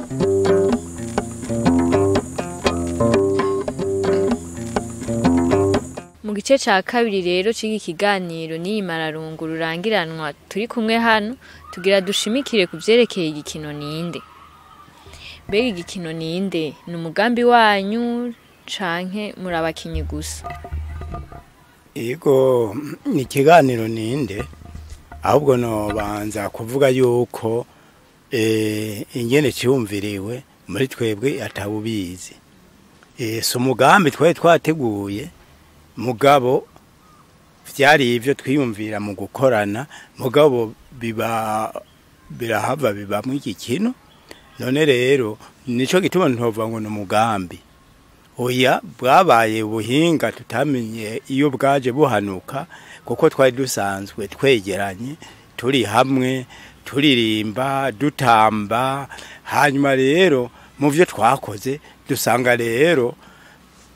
Mu gice ca kabiri rero c'iki kiganiro n'iyi mararungu rurangiranwa turi kumwe hano, tugira dushimikire ku vyerekeye igikino ninde. Mbega igikino ninde ni umugambi wanyu canke muri abakinyi gusa? Yego, ni ikiganiro ninde, ahubwo nobanza kuvuga yuko ingene ciyumviriwe muri twebwe atawubizi. Si umugambi twari twateguye, mugabo vyari ivyo twiyumvira mu gukorana, mugabo biba birahava bibamwo igikino. None rero nico gituma ntova ngo ni umugambi. Oya, bwabaye ubuhinga tutamenye iyo bwaje buhanuka, kuko twari dusanzwe twegeranye, turi hamwe, turirimba, dutamba. Hanyuma rero mu vyo twakoze dusanga rero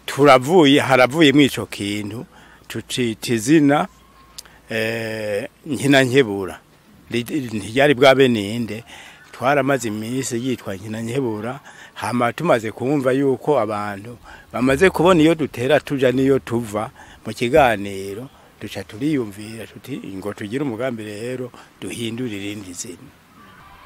turavuye, haravuye mw'ico kintu tucita izina Nkina Nkebura. Ntiyari bwabe ninde, twaramaze iminsi yitwa Nkina Nkebura. Hama tumaze kumva yuko abantu bamaze kubona iyo dutera tuja niyo tuva mu kiganiro, duca turiyumvira tuti ngo tugire umugambi rero duhindure irindi zina.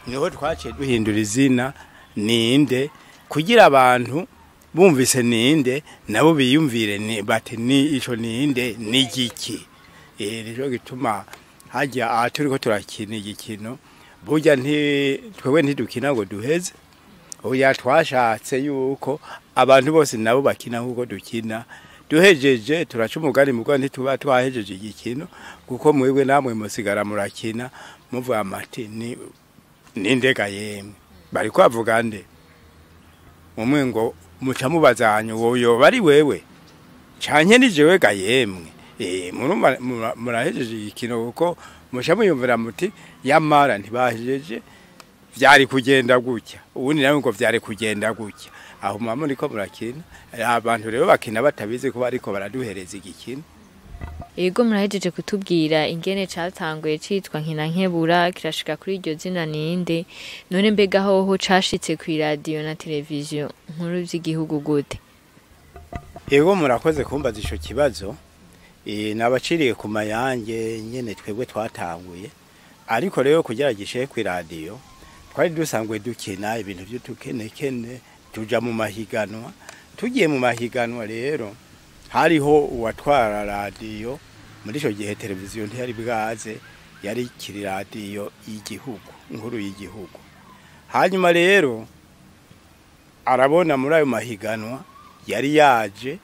Niho twaciye duhindura izina ninde, kugira abantu bumvise ninde nabo biyumvire ni bati ni ico ninde ni giki. Nico gituma hajya aha turiko turakina igikino, burya nti twebwe ntidukina ngo duheze. Oya, twashatse yuko abantu bose nabo bakina nkuko dukina. Duhejeje turaca umugani, mugabo ntituba twahejeje igikino, kuko mwebwe namwe musigara murakina muvuga amati ni nindega yemwe bari kwavuga nde, umwe ngo muca mubazanye uwo yoba ari wewe canke ni jewe ga yemwe. Murumva murahejeje igikino, kuko muca muyumvira muti yamara ntibahejeje, vyari kugenda gutya, ubundi nawe ngo vyari kugenda gutya. Aho mama muriko murakina, abantu rero bakina batabizi ko bariko baraduhereza igikino. Ego, murahejeje kutubwira ingene catanguye citwa Nkina Nkebura kirashika kuri iryo zina ninde. None mbega hoho cashitse kw'iradiyo na televiziyo nkuru vy'igihugu gute? Ego, murakoze kumbaza ico kibazo. Nabaciriye ku mayange nyene twebwe twatanguye, ariko rero kugira gishe kw'iradiyo twari dusanzwe dukina ibintu vy'utukenekene, tuja mu mahiganwa. Tugiye mu mahiganwa rero hariho uwatwara radiyo muri ico gihe, televiziyo ntiyari bwaze, yari ikiri radiyo y'igihugu, nkuru y'igihugu. Hanyuma rero arabona muri ayo mahiganwa yari yaje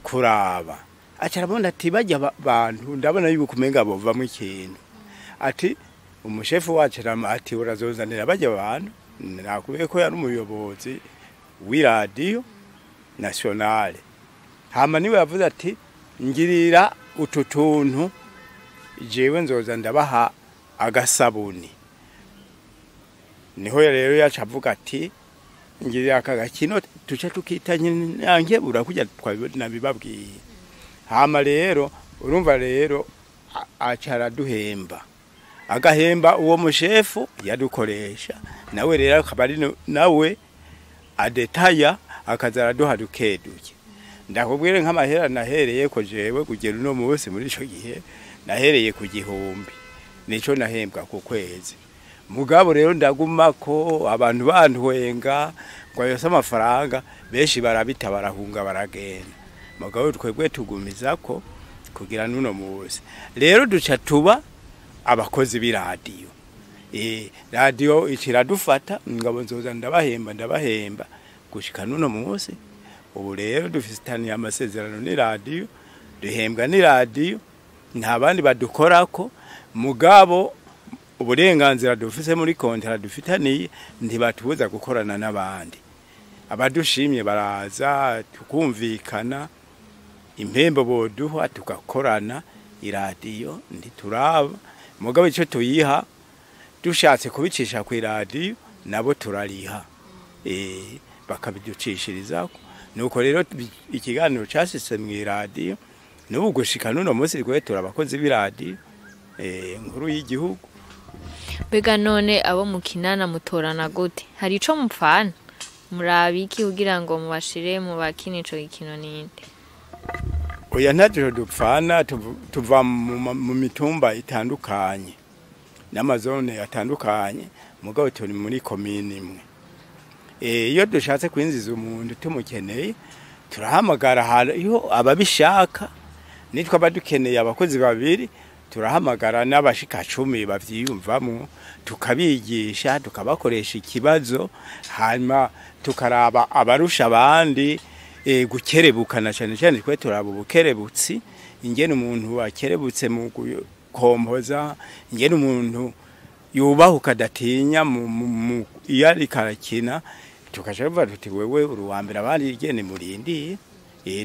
kuraba, aca arabona ati barya bantu ndabona yuko umenga bovamwo ikintu. Ati umushefu wacu ati urazozanira barya bantu, nakubwiye ko yari umuyobozi w'iradiyo nationale. Hama niwe yavuze ati ngirira utu tuntu jewe nzoza ndabaha agasabuni. Niho rero yaca avuga ati ngirira aka gakino tuce tukita Nkebura kujya nabibabwiye. Hama rero urumva rero aca araduhemba, agahemba uwo mushefu yadukoresha, nawe rero akaba ari nawe adetaya akaza araduha dukeduke. Ndakubwire nk'amahera nahereye ko jewe kugera uno munsi, muri ico gihe nahereye ku 1000, nico nahembwa ku kwezi. Mugabo rero ndaguma ko abantu bantwenga ngo ayo se amafaranga, benshi barabita barahunga baragenda. Mugabo twebwe tugumiza ko kugira n'uno munsi. Rero duca tuba abakozi b'iradiyo. Radiyo ikiradufata, ngabo nzoza ndabahemba ndabahemba gushika n'uno munsi. Ubu rero dufitaniye amasezerano n'iradiyo, duhembwa n'iradiyo, nta bandi badukorako, mugabo uburenganzira dufise muri kontara dufitaniye ntibatubuza gukorana n'abandi. Abadushimye baraza tukumvikana, impembo boduha tugakorana, iradiyo ntituraba, mugabo ico tuyiha dushatse kubicisha ku iradiyo nabo turariha, bakabiducishirizako. Nuko rero ikiganiro cashitse mu iradiyo, n'ubu gushika n'uno munsi rwe turi abakozi b'iradiyo nkuru y'igihugu. Mbega none abo mukinana mutorana gute? Hari ico mupfana? Muraba iki kugira ngo mubashire mu bakina ico gikino ninde? Oya, ntacyo dupfana, tuva mu mitumba itandukanye n'amazone atandukanye, mugabo turi muri komine imwe. Iyo dushatse kwinjiza umuntu tumukeneye, turahamagara hariho ababishaka. Nitwe aba dukeneye abakozi babiri, turahamagara n'abashika 10 bavyiyumvamo, tukabigisha, tukabakoresha ikibazo, hanyuma tukaraba abarusha abandi gukerebukana. Cyane cyane twe turaba ubukerebutsi, ingene umuntu akerebutse mu gukompoza, ingene umuntu yubahuka adatinya iyo ariko arakina, tukaca tuvuga tuti wewe uri uwa mbere, abandi igene murindiye.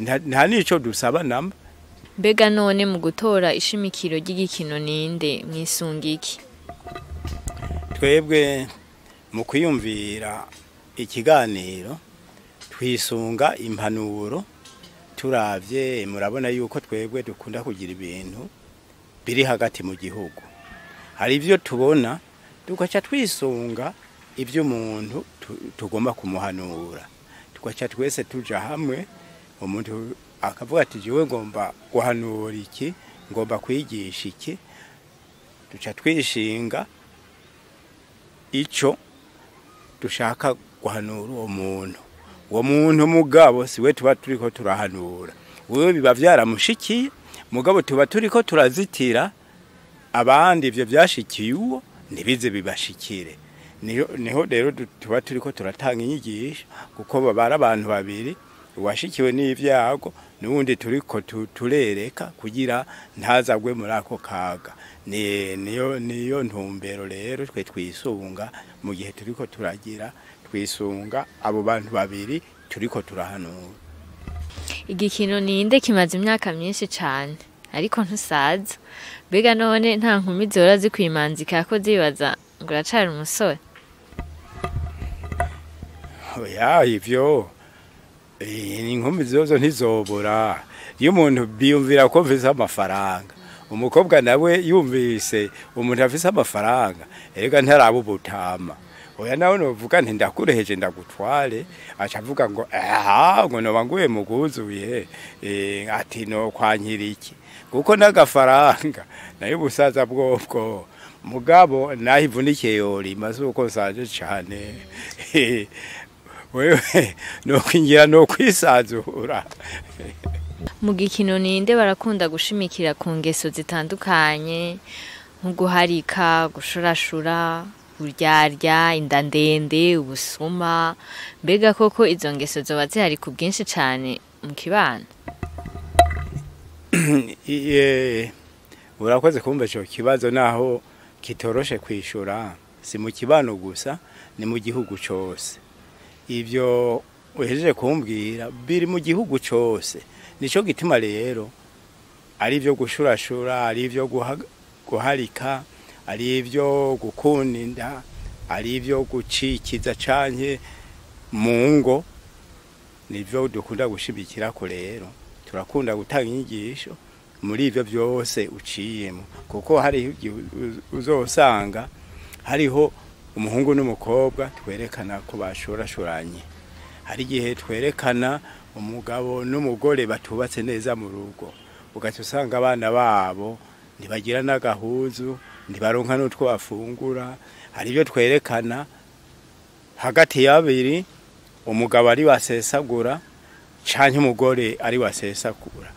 Nta nico dusaba namba. Mbega none mu gutora ishimikiro ry'igikino ninde mwisunga iki? Twebwe mu kwiyumvira ikiganiro twisunga impanuro turavye. Murabona yuko twebwe dukunda kugira ibintu biri hagati mu gihugu, hari ibyo tubona tugaca twisunga ibyo umuntu tugomba kumuhanura, tugaca twese tuja hamwe, umuntu akavuga ati jewe ngomba guhanura iki, ngomba kwigisha iki, duca twishinga ico dushaka guhanura uwo muntu. Uwo muntu mugabo siwe tuba turiko turahanura, wewe biba vyaramushikiye, mugabo tuba turiko turazitira abandi ivyo vyashikiye uwo ntibize bibashikire. Niho rero tuba turiko turatanga inyigisho, kuko babara abantu babiri, uwashikiwe n'ivyago n'uwundi turiko turereka kugira ntazagwe muri ako kaga. Niyo ntumbero rero twe twisunga mu gihe turiko turagira, twisunga abo bantu babiri turiko turahanura. Igikino ninde kimaze imyaka myinshi cane, ariko ntusaza. Mbega none nta nkumi zihora zikwimanzika ko zibaza ngo uracari umusore? Oya, ivyo inkumi zozo ntizobura. Iyo umuntu biyumvira ko mfise amafaranga, umukobwa nawe yumvise umuntu afise amafaranga, erega ntaraba ubutama. Oya, nawe novuga nti ndakureheje ndagutware, aca avuga ngo aha, ngo noba nguye muguzuye, ati no kwankira iki, kuko n'agafaranga nayo ubusaza bwobwo. Mugabo naho ivunikiye yorima, si uko nsaje cane, wewe nokwingira no kwisanzura. Mu gikino ninde barakunda gushimikira ku ngeso zitandukanye nko guharika, gushurashura, uburyarya, inda ndende, ubusuma. Mbega koko izo ngeso zoba zihari ku bwinshi cane mu kibano? Urakoze kumva ico kibazo, naho kitoroshe kwishura. Si mu kibano gusa, ni mu gihugu cose. Ivyo uhejeje kumbwira biri mu gihugu cose. Nico gituma rero ari ivyo gushurashura, ari ivyo guharika, ari ivyo gukunda inda, ari ivyo gucikiza canke mu ngo, nivyo dukunda gushimikirako. Rero turakunda gutanga inyigisho muri ivyo byose uciyemo, kuko hari igihe uzosanga hariho umuhungu n'umukobwa twerekana ko bashurashuranye, hari igihe twerekana umugabo n'umugore batubatse neza mu rugo, ugaca usanga abana babo ntibagira n'agahuzu, ntibaronka n'utwo bafungura. Hari ibyo twerekana hagati y'abiri, umugabo ari wasesagura canke umugore ari wasesagura.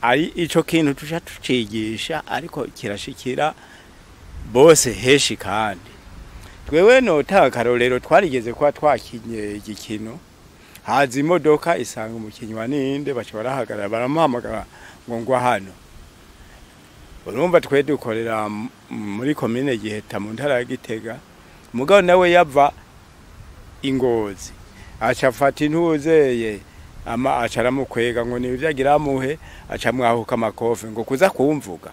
Ari ico kintu tuca tucigisha, ariko kirashikira bose heshi. Kandi twewe notanga akarorero, twarigeze kuba twakinye igikino, haza imodoka isanga umukinyi wa ninde, baca barahagarara baramuhamagara ngo ngwa hano. Urumva twe dukorera muri komine Giheta mu ntara ya Gitega, mugabo nawe yava Ingozi, aca afata intuzeye ama aca aramukwega ngo nibyo agira amuhe, aca amwahuka amakofe ngo kuza kumvuga.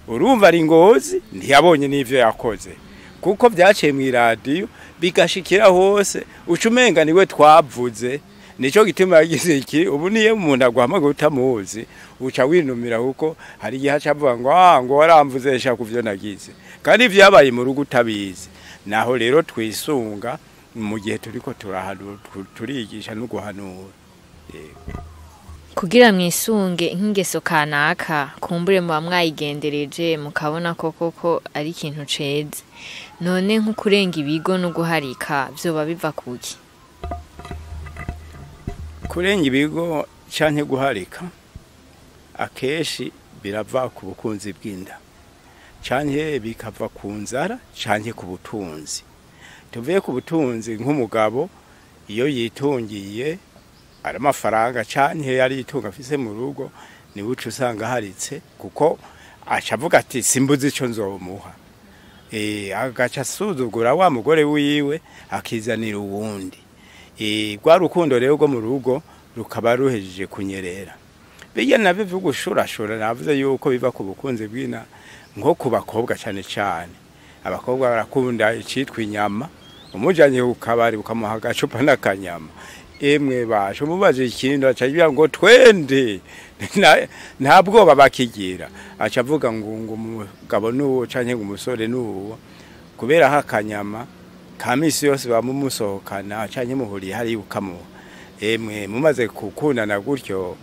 Urumva ari Ngozi, ntiyabonye n'ivyo yakoze, kuko byaciye mu iradiyo bigashikira hose, uca umenga niwe twavuze. Nico gituma yagize iki ubu niyo umuntu aguhamagara utamuzi uca winumira, kuko hari igihe aca avuga ngo ah, ngo waramvuze sha kuvyo nagize, kandi vyabaye mu rugo utabizi. Naho rero twisunga mu gihe turiko turahanura, turigisha no guhanura. Kugira mwisunge nk'ingeso kanaka, kumbure muba mwayigendereje mukabona ko koko ari ikintu ceze. None nko kurenga ibigo no guharika vyoba biva kuki? Kurenga ibigo canke guharika akenshi birava ku bukunzi bw'inda, canke bikava ku nzara, canke ku butunzi. Tuvuye ku butunzi, nk'umugabo iyo yitungiye ari amafaranga canke yari itunga afise mu rugo, niwe uca usanga aharitse, kuko aca avuga ati simbuze ico nzomuha. Agaca asuzugura wa mugore wiwe akizanira uwundi. Rwa rukundo rero rwo mu rugo rukaba ruhejeje kunyerera. Bijya navyo vyo gushurashura navuze yuko biva ku bukunzi bw'ina, nko ku bakobwa cane cane. Abakobwa barakunda icitwa inyama, umujanye ku kabari ukamuha agacupa n'akanyama, emwe basha umubaje ikintu aca agira ngo twende, nta bwoba bakigira, aca avuga ngo umugabo n'uwo canke ngo umusore n'uwo, kubera aho akanyama ka misi yose bamumusohokana canke muhuriye hariya ukamuha. Emwe mumaze gukundana gutyo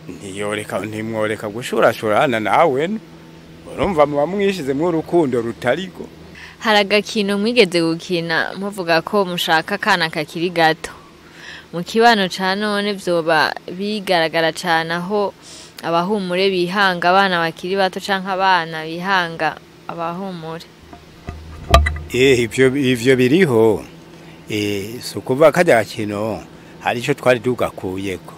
ntiyoreka, ntimworeka gushurashurana nawe, urumva muba mwishizemwo urukundo rutariko. Hari agakino mwigeze gukina muvuga ko mushaka akana kakiri gato. Mu kibano ca none vyoba bigaragara cane aho abahumure bihanga abana bakiri bato canke abana bihanga abahumure. Ivyo biriho. Si ukuvuga karya gakino hari ico twari tugakuyeko.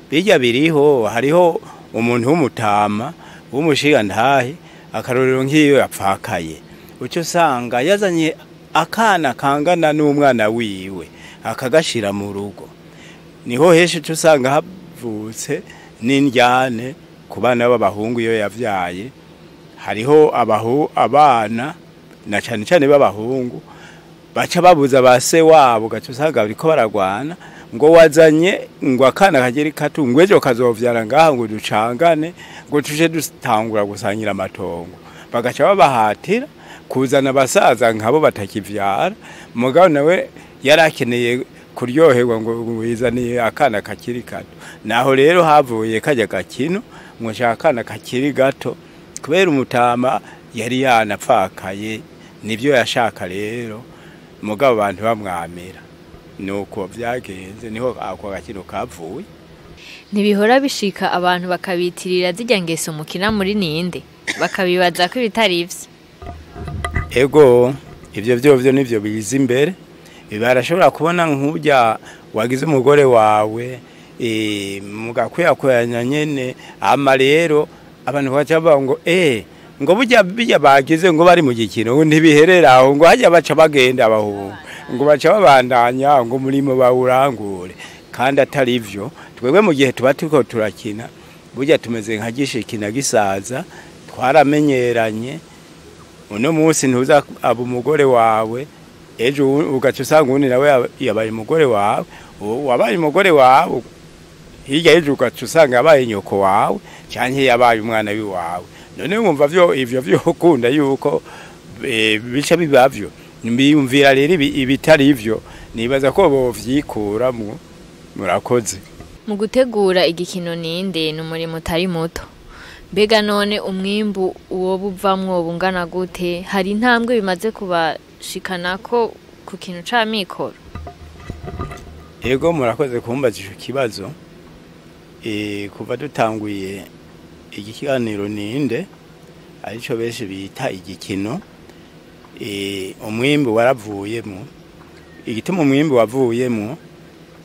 Birya biriho, hariho umuntu w'umutama w'umushigantahe, akarorero nk'iyo yapfakaye, uca usanga yazanye akana kangana n'umwana wiwe akagashira mu rugo. Niho henshi uca usanga havutse n'indyane ku bana b'abahungu iyo yavyaye. Hariho abana na cane cane b'abahungu baca babuza ba se wabo, ugaca usanga bariko baragwana ngo wazanye ngo akana kagere kato, ngo ejo kazovyara ngaha, ngo ducangane, ngo tuje dutangura gusangira amatongo. Bagaca babahatira kuzana abasaza nkabo batakivyara, mugabo nawe yarakeneye kuryoherwa ngo wizaniye akana kakiri gato. Naho rero havuye karya gakino ngo nshaka akana kakiri gato, kubera umutama yari yanapfakaye nivyo yashaka rero, mugabo abantu bamwamira. Nuko vyagenze, niho ako gakino kavuye. Ntibihora bishika abantu bakabitirira zirya ngeso mukina muri ninde, bakabibaza ko ibitari ivyo? Ego, ivyo vyovyo nivyo biza imbere. Barashobora kubona nk'urya wagize umugore wawe, mugakwiyakwiranya nyene, ama rero abantu baca bavuga ngo ngo burya bijya bagize ngo bari mu gikino ngo ntibiherera aho, ngo hajya baca bagenda abahungu, ngo baca babandanya ngo umurimo bawurangure, kandi atari ivyo. Twebwe mu gihe tuba turiko turakina, burya tumeze nka gishiki na gisaza, twaramenyeranye. Uno munsi ntuza aba umugore wawe, ejo ugaca usanga uwundi nawe yabaye umugore wawe, wabaye umugore wawe, hirya y'ejo ugaca usanga yabaye nyoko wawe canke yabaye umwana wiwawe. None wumva ivyo vyokunda yuko bica bibavyo. Mbiyumvira rero ibitari ivyo, nibaza ko bovyikuramwo. Murakoze. Mu gutegura igikino ninde ni umurimo utari muto. Mbega none umwimbu uwo buvamwo bungana gute? Hari intambwe bimaze kubashikanako ku kintu ca mikoro? Ego, murakoze kumbaza ico kibazo. Kuva dutanguye igikiganiro ninde, arico benshi bita igikino, umwimbu waravuyemo. Igituma umwimbu wavuyemo,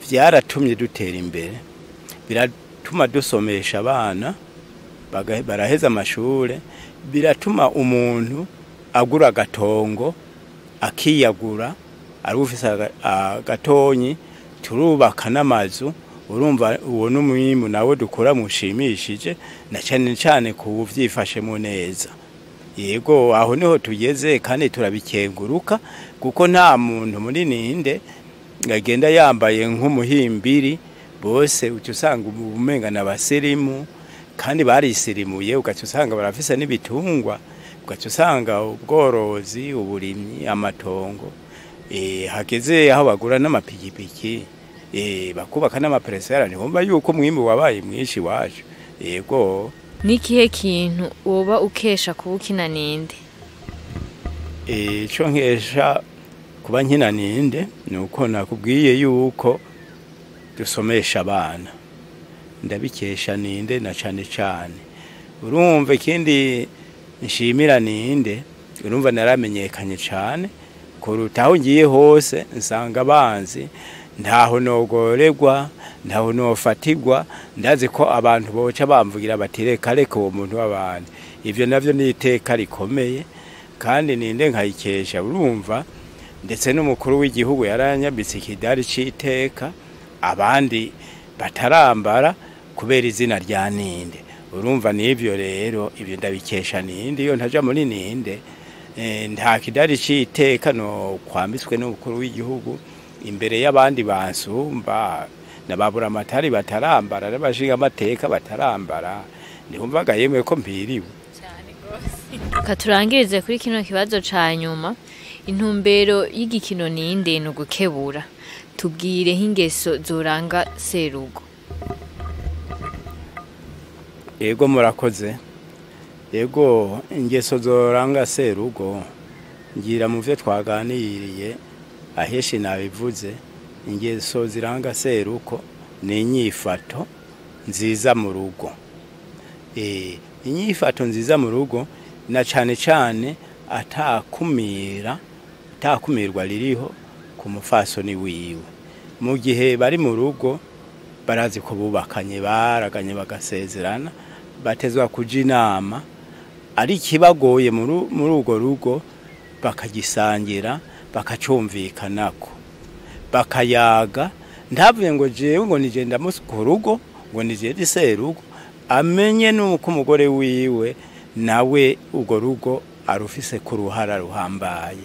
vyaratumye dutera imbere, biratuma dusomesha abana baraheza amashure, biratuma umuntu agura agatongo akiyagura, ari ufise agatonyi, turubaka n'amazu. Urumva uwo n'umwimbu nawe dukora mushimishije, na cane cane kuwuvyifashemo neza. Yego, aho niho tugeze kandi turabikenguruka, kuko nta muntu muri ninde Agenda yambaye nk'umuhimbiri, bose uca usanga umenga n'abasirimu kandi barisirimuye, ugaca usanga barafise n'ibitungwa, ugaca usanga ubworozi, uburimyi, amatongo, hageze aho bagura n'amapikipiki, bakubaka n'amaperesera. Ntibumva yuko umwimbu wabaye mwinshi iwacu? Yego. N'ikihe kintu woba ukesha kuba ukina Ninde? Ico nkesha kuba nkina Ninde ni uko nakubwiye yuko dusomesha abana, ndabikesha Ninde na cane cane. Urumva, ikindi nshimira Ninde, urumva naramenyekanye cane kuruta aho ngiye hose nsanga abanzi, ntaho nogorerwa, ntaho nofatirwa. Ndazi ko abantu boca bamvugira bati: "Reka reka, uwo muntu w'abandi." Ivyo navyo ni iteka rikomeye, kandi Ninde nkayikesha. Urumva, ndetse n'umukuru w'igihugu yaranyambitse ikidari c'iteka abandi batarambara kubera izina rya Ninde. Urumva, n'ivyo rero, ibyo ndabikesha Ninde. Iyo ntaja muri Ninde, nta kidari c'iteka no kwambitswe n'umukuru w'igihugu imbere y'abandi bansumba n'ababuramatari batarambara, n'abashinga amateka batarambara. Ntibumvaga yemwe ko mpiriwe? Katurangirize kuri kino kibazo ca nyuma. Intumbero y'igikino Ninde ni ugukebura. Tubwire nk'ingeso zoranga serugo. Yego, murakoze. Yego, ingeso zoranga serugo, ngira mu byo twaganiriye aheshi nabivuze. Ingeso ziranga seruko ni inyifato nziza mu rugo. Inyifato nziza mu rugo, na cane cane atakumira, atakumirwa ririho ku mufasoni wiwe mu gihe bari mu rugo. Barazi ko bubakanye, baraganye, bagasezerana, batezwa kuja inama, ari ikibagoye muri urwo rugo bakagisangira, bakacumvikanako, bakayaga. Ntavuye ngo jewe ngo nije ndamusuka urugo, ngo nije serugo. Amenye nuko umugore wiwe nawe urwo rugo arufise ku ruhara ruhambaye.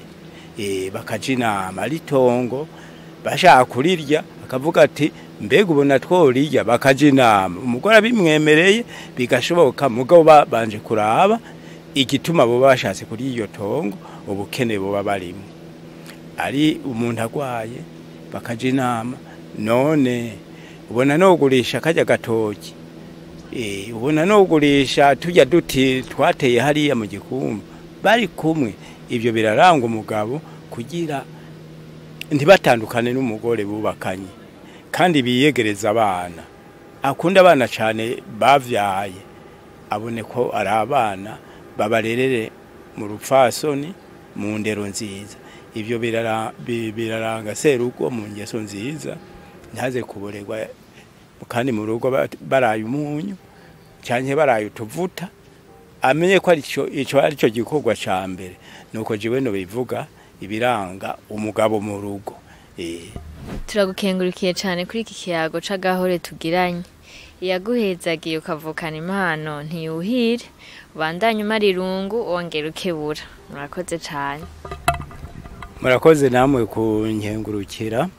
Bakaja inama, ari itongo bashaka kurirya, akavuga ati: "Mbega ubona tworirya?" Bakaja inama, umugore abimwemereye bigashoboka, mugabo babanje kuraba igituma bo bashatse kuri iryo tongo, ubukene boba barimo. Ari umuntu agwaye, bakaja inama: "None ubona nogurisha karya gatoki? Ubona nogurisha turya duti twateye hariya mu gikumba?" Bari kumwe. Ibyo biraranga umugabo kugira ntibatandukane n'umugore bubakanye, kandi biyegereza abana, akunda abana cyane bavyaye, abone ko ari abana, babarerere mu rupfasoni, mu ndero nziza. Ibyo biraranga serugo mu ngeso nziza. Ntaze kuborerwa, kandi mu rugo baraye umunyu canke baraye utuvuta, amenye ko arico, ico arico gikorwa ca mbere. Nuko jiwe no bivuga ibiranga umugabo mu rugo. Turagukengurukiye cyane kuri iki kiyago c'agahore tugiranye. Iyaguhezagiye ukavukana impano ntiyuhire, ubandanye umara irungu, wongera ukebura. Murakoze cyane. Murakoze namwe kunkengurukira.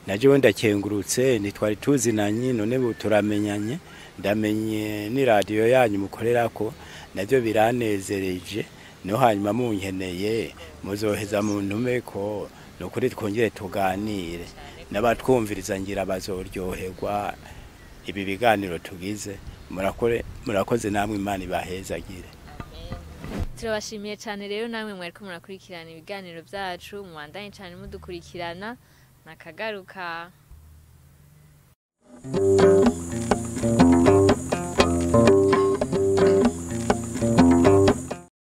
Naje ndakengurutse, ntitwari tuzinanye, none ubu turamenyanye, ndamenye ni radiyo yanyu mukorerako, navyo biranezereje. No hanyuma munkeneye muzoheza muntume ko nukuri twongere tuganire n'abatwumviriza, ngira bazoryoherwa ibi biganiro tugize. Murakore, murakoze namwe, Imana ibahezagire. Turabashimiye cyane rero namwe mwariko murakurikirana ibiganiro byacu. Mubandanye cyane mudukurikirana, nakagaruka.